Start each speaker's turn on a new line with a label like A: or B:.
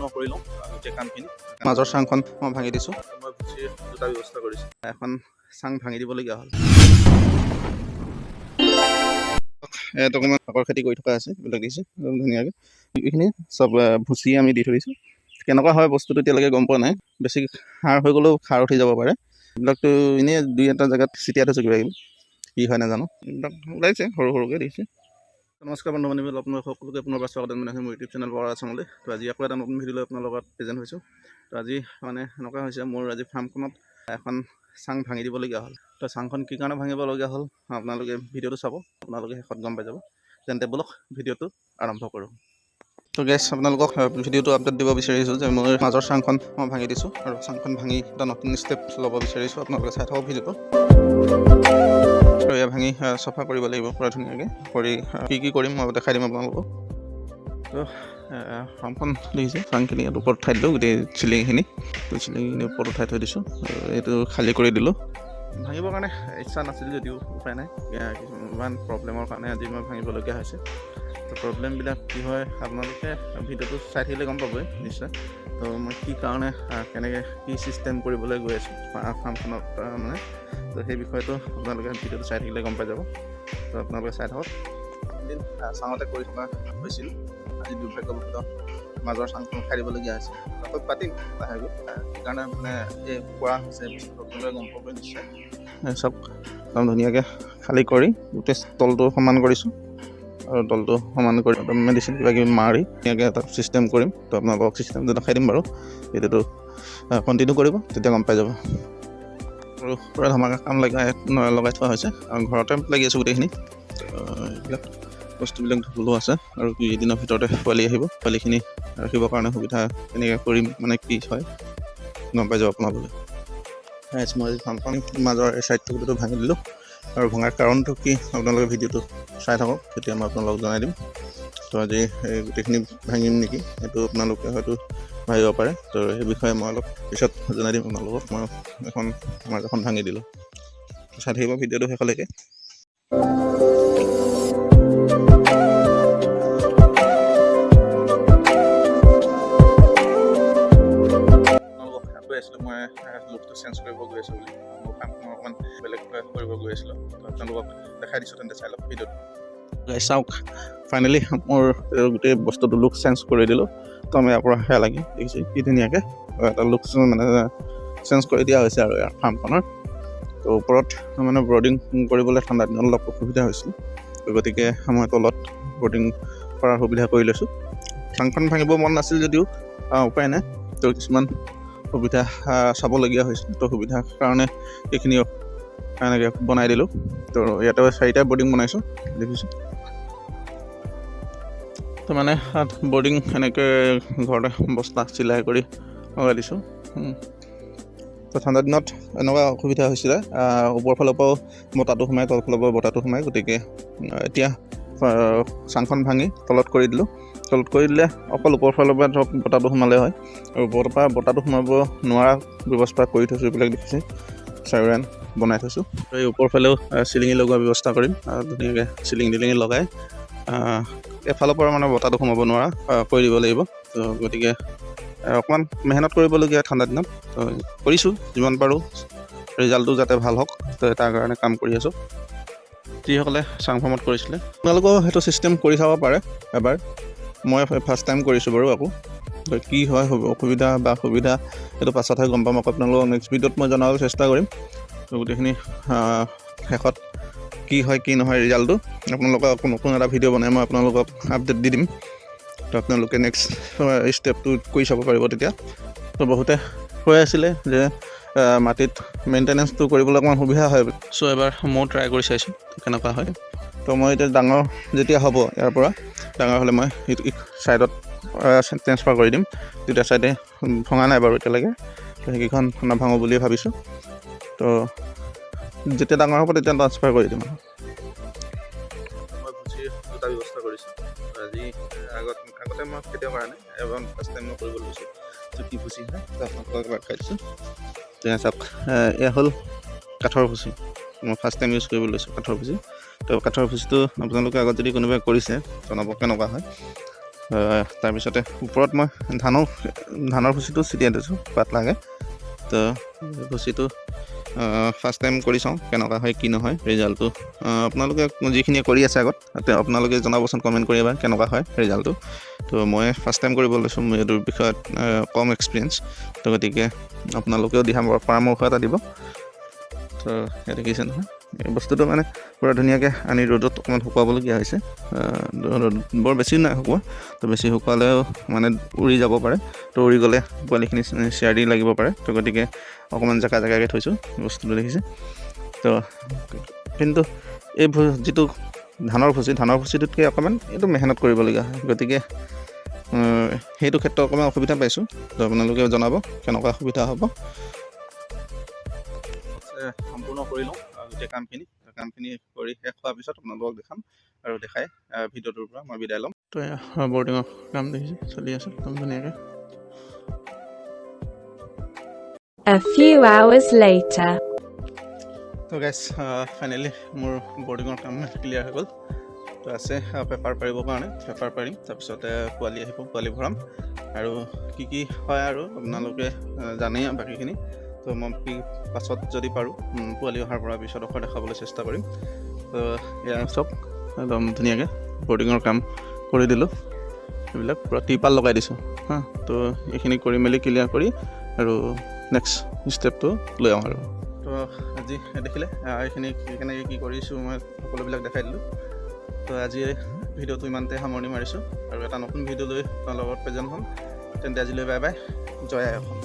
A: সম্পূৰ্ণ কৰি লওঁ গোটেই কামখিনি।
B: মাজৰ চাংখন মই ভাঙি দিছোঁ।
A: মই ভুচিৰ দুটা ব্যৱস্থা কৰিছোঁ।
B: এখন চাং ভাঙি দিবলগীয়া হ'ল। ইয়াত অকণমান শাকৰ খেতি কৰি থকা আছে, এইবিলাক দিছে একদম ধুনীয়াকৈ। এইখিনি চব ভুচি আমি দি থৈ দিছোঁ। কেনেকুৱা হয় বস্তুটো এতিয়ালৈকে গম পোৱা নাই। বেছি সাৰ হৈ গ'লেও সাৰ উঠি যাব পাৰে। এইবিলাকতো এনেই দুই এটা জেগাত ছিটিয়াই থৈছোঁ কিবা কিবি, কি হয় নাজানো। এইবিলাক ওলাইছে সৰু সৰুকৈ দিছে। নমস্কাৰ বন্ধু বান্ধৱী, আপোনালোক সকলোকে পুনৰবাৰ স্বাগতম জনাইছোঁ মোৰ ইউটিউব চেনেল বৰা আছামলৈ। তো আজি আকৌ এটা নতুন ভিডিঅ' লৈ আপোনাৰ লগত প্ৰেজেণ্ট হৈছোঁ। তো আজি মানে এনেকুৱা হৈছে, মোৰ আজি ফাৰ্মখনত এখন চাং ভাঙি দিবলগীয়া হ'ল। তো চাংখন কি কাৰণে ভাঙিবলগীয়া হ'ল, আপোনালোকে ভিডিঅ'টো চাব, আপোনালোকে শেষত গম পাই যাব। তেন্তে ব'লক, ভিডিঅ'টো আৰম্ভ কৰোঁ। তো গাইছ, আপোনালোকক ভিডিঅ'টো আপডেট দিব বিচাৰিছোঁ যে মোৰ মাজৰ চাংখন মই ভাঙি দিছোঁ আৰু চাংখন ভাঙি এটা নতুন ষ্টেপ ল'ব বিচাৰিছোঁ। আপোনালোকে চাই থাকক ভিডিঅ'টো। আৰু এয়া ভাঙি চফা কৰিব লাগিব পূৰা ধুনীয়াকৈ কৰি। কি কি কৰিম মই দেখাই দিম আপোনালোকক। তো ফাৰ্মখন দেখিছে, চাংখিনি ইয়াত ওপৰত উঠাই দিলোঁ, গোটেই চিলিংখিনি। তো চিলিংখিনি ওপৰত উঠাই থৈ দিছোঁ আৰু এইটো খালী কৰি দিলোঁ। ভাঙিবৰ কাৰণে ইচ্ছা নাছিল যদিও উপায় নাই, কিছুমান প্ৰব্লেমৰ কাৰণে আজি মই ভাঙিবলগীয়া হৈছে। তো প্ৰব্লেমবিলাক কি হয়, আপোনালোকে ভিডিঅ'টো চাই থাকিলে গম পাবই নিশ্চয়। তো মই কি কাৰণে কেনেকৈ কি ছিষ্টেম কৰিবলৈ গৈ আছোঁ ফাৰ্মখনত, মানে তো সেই বিষয়টো আপোনালোকে ভিডিঅ'টো চাই থাকিলে গম পাই যাব। তো আপোনালোকে চাই থাকক। এদিন চাঙতে কৰি থকা হৈছিল, আজি দুৰ্ভাগ্যবশতঃ মাজৰ চাংখন উঠাই দিবলগীয়া হৈছে। আকৌ পাতিম লাহেকৈ সেইকাৰণে মানে এই কৰা হৈছে বস্তুটো, আপোনালোকে গম পাবই নিশ্চয়। এই চব একদম ধুনীয়াকৈ খালী কৰি গোটেই তলটো সমান কৰিছোঁ আৰু তলটো সমান কৰি একদম মেডিচিন কিবা কিবি মাৰি ধুনীয়াকৈ এটা ছিষ্টেম কৰিম। তো আপোনালোকক ছিষ্টেমটো দেখাই দিম বাৰু। ভিডিঅ'টো কণ্টিনিউ কৰিব, তেতিয়া গম পাই যাব। আৰু পূৰা ধমাকা কাম লগাই লগাই থোৱা হৈছে আৰু ঘৰতে লাগি আছোঁ গোটেইখিনি। এইবিলাক বস্তুবিলাক ধুবলৈও আছে আৰু 2 দিনৰ ভিতৰতে পোৱালি আহিব। পোৱালিখিনি ৰাখিবৰ কাৰণে সুবিধা কেনেকৈ কৰিম, মানে কি হয় গম পাই যাব আপোনালোকে। মই ফাৰ্মখন মাজৰ এই ছাইডটো গোটেইটো ভাঙি দিলোঁ আৰু ভঙাৰ কাৰণটো কি আপোনালোকে ভিডিঅ'টো চাই থাকক, তেতিয়া মই আপোনালোকক জনাই দিম। তো আজি এই গোটেইখিনি ভাঙিম নেকি, সেইটো আপোনালোকে হয়তো ভাবিব পাৰে। তো সেই বিষয়ে মই অলপ পিছত জনাই দিম আপোনালোকক। মই এখন আমাৰ এখন ভাঙি দিলোঁ। চাই থাকিব ভিডিঅ'টো শেষলৈকে। আপোনালোকক কৈ আছিলোঁ মই লুকটো চেঞ্জ কৰিব গৈ আছোঁ বুলি, মোৰ ফাৰ্মখন অকণমান বেলেগ কৰিব গৈ আছিলোঁ। তো আপোনালোকক দেখাই দিছোঁ, তেন্তে চাই লওক ভিডিঅ'টো। চাওক, ফাইনেলি মোৰ গোটেই বস্তুটো লুক চেঞ্জ কৰি দিলোঁ। তো আমি ইয়াৰ পৰা সেয়া লাগি দেখিছে কি ধুনীয়াকৈ এটা লুক মানে চেঞ্জ কৰি দিয়া হৈছে আৰু ইয়াৰ ফাৰ্মখনৰ। তো ওপৰত মানে বৰ্ডিং কৰিবলৈ ঠাণ্ডা দিনত অলপ অসুবিধা হৈছিল, গতিকে মই তলত বৰ্ডিং কৰাৰ সুবিধা কৰি লৈছোঁ। চাংখন ভাঙিব মন নাছিল যদিও উপায় নাই। তো কিছুমান সুবিধা চাবলগীয়া হৈছে। তো সুবিধাৰ কাৰণে এইখিনি এনেকৈ বনাই দিলোঁ। তো ইয়াতে চাৰিটা বৰ্ডিং বনাইছোঁ, দেখিছোঁ। তো মানে বৰ্ডিং এনেকৈ ঘৰতে বস্তা চিলাই কৰি লগাই দিছোঁ। তো ঠাণ্ডা দিনত এনেকুৱা অসুবিধা হৈছিলে, ওপৰ ফালৰ পৰাও বতাহটো সোমায়, তল ফালৰ পৰাও বতাহটো সোমায়। গতিকে এতিয়া চাংখন ভাঙি তলত কৰি দিলোঁ। তলত কৰি দিলে অকল ওপৰ ফালৰ পৰা ধৰক বতাহটো সোমালে হয় আৰু ওপৰৰ পৰা বতাহটো সোমাব নোৱাৰা ব্যৱস্থা কৰি থৈছোঁ। এইবিলাক দেখিছে, চাৰিওৰাণ বনাই থৈছোঁ। এই ওপৰ ফালেও চিলিঙি লগোৱাৰ ব্যৱস্থা কৰিম। ধুনীয়াকৈ চিলিং টিলিঙি লগাই এফালৰ পৰা মানে বতাহটো সোমাব নোৱাৰা কৰি দিব লাগিব। তো গতিকে অকণমান মেহনত কৰিবলগীয়া ঠাণ্ডা দিনত, তো কৰিছোঁ যিমান পাৰোঁ, ৰিজাল্টটো যাতে ভাল হওক, তো তাৰ কাৰণে কাম কৰি আছোঁ। যিসকলে চাং ফাৰ্মত কৰিছিলে, আপোনালোকেও সেইটো ছিষ্টেম কৰি চাব পাৰে এবাৰ। মই ফাৰ্ষ্ট টাইম কৰিছোঁ বাৰু। আকৌ তো কি হয় অসুবিধা বা সুবিধা, সেইটো পাছতহে গম পাম। আকৌ আপোনালোকক নেক্সট ভিডিঅ'ত মই জনাবলৈ চেষ্টা কৰিম। তো গোটেইখিনি শেষত কি হয় কি নহয় ৰিজাল্টটো আপোনালোকক আকৌ নতুন এটা ভিডিঅ' বনাই মই আপোনালোকক আপডেট দি দিম। তো আপোনালোকে নেক্সট ষ্টেপটো কৰি চাব পাৰিব তেতিয়া। তো বহুতে কৈ আছিলে যে মাটিত মেইনটেনেঞ্চটো কৰিবলৈ অকণমান সুবিধা হয়। চ' এবাৰ ময়ো ট্ৰাই কৰি চাইছোঁ কেনেকুৱা হয়। তো মই এতিয়া ডাঙৰ যেতিয়া হ'ব, ইয়াৰ পৰা ডাঙৰ হ'লে মই সেইটো ছাইডত ট্ৰেন্সফাৰ কৰি দিম। দুটা ছাইডে ভঙা নাই বাৰু এতিয়ালৈকে, তো সেইকেইখন নাভাঙো বুলিয়ে ভাবিছোঁ। তো যেতিয়া ডাঙৰ হ'ব তেতিয়া ট্ৰান্সফাৰ কৰি দিম।
A: মই ভুচিৰ দুটা ব্যৱস্থা কৰিছোঁ আজি। আগতে মই কেতিয়াও কৰা নাই, এবাৰ ফাৰ্ষ্ট টাইম মই কৰিব লৈছোঁ। তো কি ভুচি হয়, তো আপোনালোকক এবাৰ দেখাই দিছোঁ। এতিয়া চাওক, এয়া হ'ল কাঠৰ ভুচি। মই ফাৰ্ষ্ট টাইম ইউজ কৰিব লৈছোঁ কাঠৰ ভুচি। তো কাঠৰ ভুচিটো আপোনালোকে আগত যদি কোনোবাই কৰিছে, জনাব কেনেকুৱা হয়।
B: তাৰপিছতে ওপৰত মই ধানৰ ভুচিটো ছটিয়াই দিছোঁ পাতলাকৈ। তো ভুচিটো ফাৰ্ষ্ট টাইম কৰি চাওঁ কেনেকুৱা হয় কি নহয় ৰিজাল্টটো। আপোনালোকে যিখিনিয়ে কৰি আছে আগত, তেওঁ আপোনালোকে জনাবচোন কমেণ্ট কৰি এবাৰ কেনেকুৱা হয় ৰিজাল্টটো। তো মই ফাৰ্ষ্ট টাইম কৰিব লৈছোঁ, মোৰ এইটোৰ বিষয়ত কম এক্সপিৰিয়েঞ্চ। তো গতিকে আপোনালোকেও দিহা পৰামৰ্শ এটা দিব। তো ইয়াত দেখিছে নহয়, এই বস্তুটো মানে পূৰা ধুনীয়াকৈ আনি ৰ'দত অকণমান শুকুৱাবলগীয়া হৈছে। ৰ'দত বৰ বেছি নাই শুকোৱা। তো বেছি শুকুৱালেও মানে উৰি যাব পাৰে। তো উৰি গ'লে পোৱালিখিনি চিয়াৰি লাগিব পাৰে। তো গতিকে অকণমান জেগা জেগাকৈ থৈছোঁ বস্তুটো, দেখিছে। তো কিন্তু এই যিটো ধানৰ ভুচিটোতকৈ অকণমান এইটো মেহনত কৰিবলগীয়া হয়। গতিকে সেইটো ক্ষেত্ৰত অকণমান অসুবিধা পাইছোঁ। তো আপোনালোকে জনাব কেনেকুৱা সুবিধা হ'ব। সম্পূৰ্ণ কৰি লওঁ গোটেই কামখিনি। কামখিনি কৰি শেষ হোৱাৰ পিছত আপোনালোকক দেখাম আৰু দেখাই ভিডিঅ'টোৰ পৰা মই বিদায় ল'ম। তো এয়া বৰ্ডিঙৰ কাম দেখিছে, চলি আছে একদম ধুনীয়াকৈ।
C: A few hours later.
B: তো গাইছ, ফাইনেলি মোৰ বৰ্ডিঙৰ কাম ক্লিয়াৰ হৈ গ'ল। তো আছে পেপাৰ পাৰিবৰ কাৰণে, পেপাৰ পাৰিম, তাৰপিছতে পোৱালি আহিব, পোৱালি ভৰাম আৰু কি কি হয় আৰু আপোনালোকে জানেই বাকীখিনি। তো মই কি পাছত যদি পাৰোঁ, পোৱালি অহাৰ পৰা পিছত দেখাবলৈ চেষ্টা কৰিম। তো এয়া চব একদম ধুনীয়াকৈ বৰ্ডিঙৰ কাম কৰি দিলোঁ। এইবিলাক পূৰা টিৰপাল লগাই দিছোঁ। হা, তো এইখিনি কৰি মেলি ক্লিয়াৰ কৰি আৰু নেক্সট ষ্টেপটো লৈ আহোঁ। আৰু তো আজি দেখিলে এইখিনি কেনেকৈ কি কৰিছোঁ, মই সকলোবিলাক দেখাই দিলোঁ। তো আজি ভিডিঅ'টো ইমানতে সামৰণি মাৰিছোঁ আৰু এটা নতুন ভিডিঅ' লৈ আপোনাৰ লগত প্ৰেজেণ্ট হ'ম। তেন্তে আজিলৈ বাই বাই, জয় আই অসম।